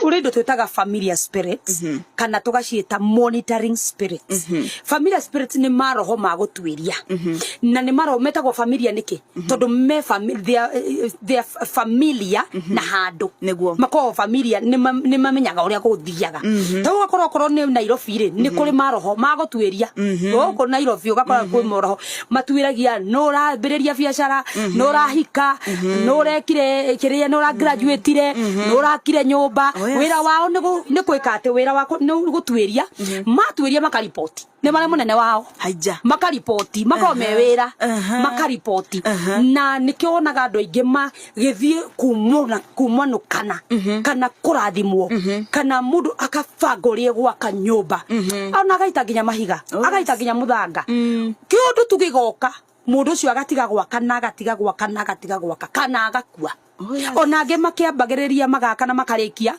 Kũrĩ indo twĩtaga familiar spirits kana tũgaciĩta monitoring spirits. Familiar spirits nĩ maroho ma gũtuĩria, na nĩ maroho metagwo familiar nĩkĩ? Tondũ me they are familiar na handũ. Makoragwo familiar, nĩ mamenyaga ũrĩa gũthiaga. Ta ũgakorwo okorwo nĩ Nairobi rĩ, nĩ kũrĩ maroho ma gũtuĩria gũkũ Nairobi. Ũgakora kwĩ maroho matuĩragia nũ ũrambĩrĩria biacara, nũ ũrahika, nũ ũrekire kĩrĩa, nũ ũragraduatire, nũ ũrakire nyũmba. Oh, yes. Wĩra wao nĩ gwĩka atĩ wĩra wako nĩ gũtuĩria. Matuĩria makariboti nĩ marĩa mũnene wao. Haija. Makariboti, makorwo me wĩra, makariboti. Na nĩkĩo wonaga andũ aingĩ magĩthiĩ kumũna kumanũkana kana kũrathimwo, kana mũndũ akabanga ũrĩa gwaka nyũmba, ona agaita nginya mahiga, agaita nginya mũthanga. Kĩũndũ tu gĩgoka, mũndũ ũcio agatiga gwaka na agatiga gwaka na agatiga gwaka kana agakua. Oh, yes. Ona angĩ makĩambagĩrĩria magaka na makarĩkia.